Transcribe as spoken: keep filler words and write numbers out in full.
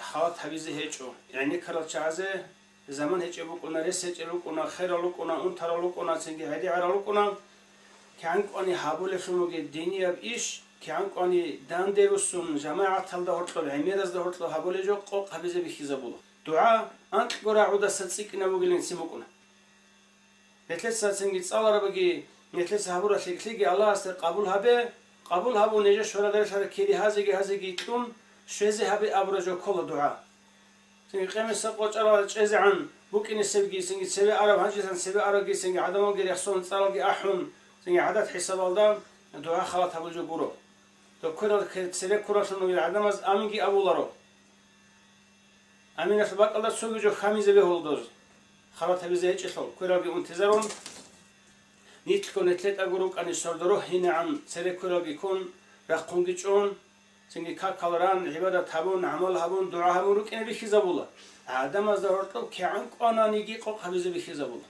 Халат гьабизе гьечӀо. ГӀенеккарал чагӀазе заман гьечӀеб букӀуна, рес гьечӀеб букӀуна, херал рукӀуна, унтарал рукӀуна, цинги гӀедегӀарал рукӀуна. КигӀан кӀвани гьабулеблъун бугеб динияб иш, кигӀан кӀвани данде руссун, жамагӀаталда гьоркьоб, гӀемеразда гьоркьоб гьабулеб жо къокъ гьабизе бихьизабула. ДугӀа анкьго рагӀудаса цӀикӀкӀинаб бугилан цин букӀуна. Нилъеца цинги цӀаларабги, нилъеца гьабураб лъикӀлъиги Аллагьасде къабул гьабе, къабул гьабун, нижер щвараб дарсалда кири гьазеги гьазеги кьун, щвезе гьабе абураб жо ккола дугӀа. Цинги къемесеб къо чӀарал чӀезегӀан букӀинесебги, цинги цеве араб гьанжесан цеве арабги, цинги гӀадамалги рехсон, цӀаралги ахӀун, цинги гӀадат хӀисабалда дугӀа халат гьабулеб жо гуро. Дов кверал цере ккуралъун ругел гӀадамаз аминги абуларо. Аминалъул бакӀалда цоги жо хьвадизе бегьула доз. Халат гьабизе гьечӀелъул, квералги унтизарун, нилъго нилъ лъетӀаго рукӀани сордо рогьинегӀан цере квералги ккун, рахъунги чӀун, цинги какал ран, гӀибадат гьабун, гӀамал гьабун, дугӀа гьабун рукӀине бихьизабула. ГӀадамазда гьоркьоб кигӀан кӀвананиги къокъ гьабизе бихьизабула.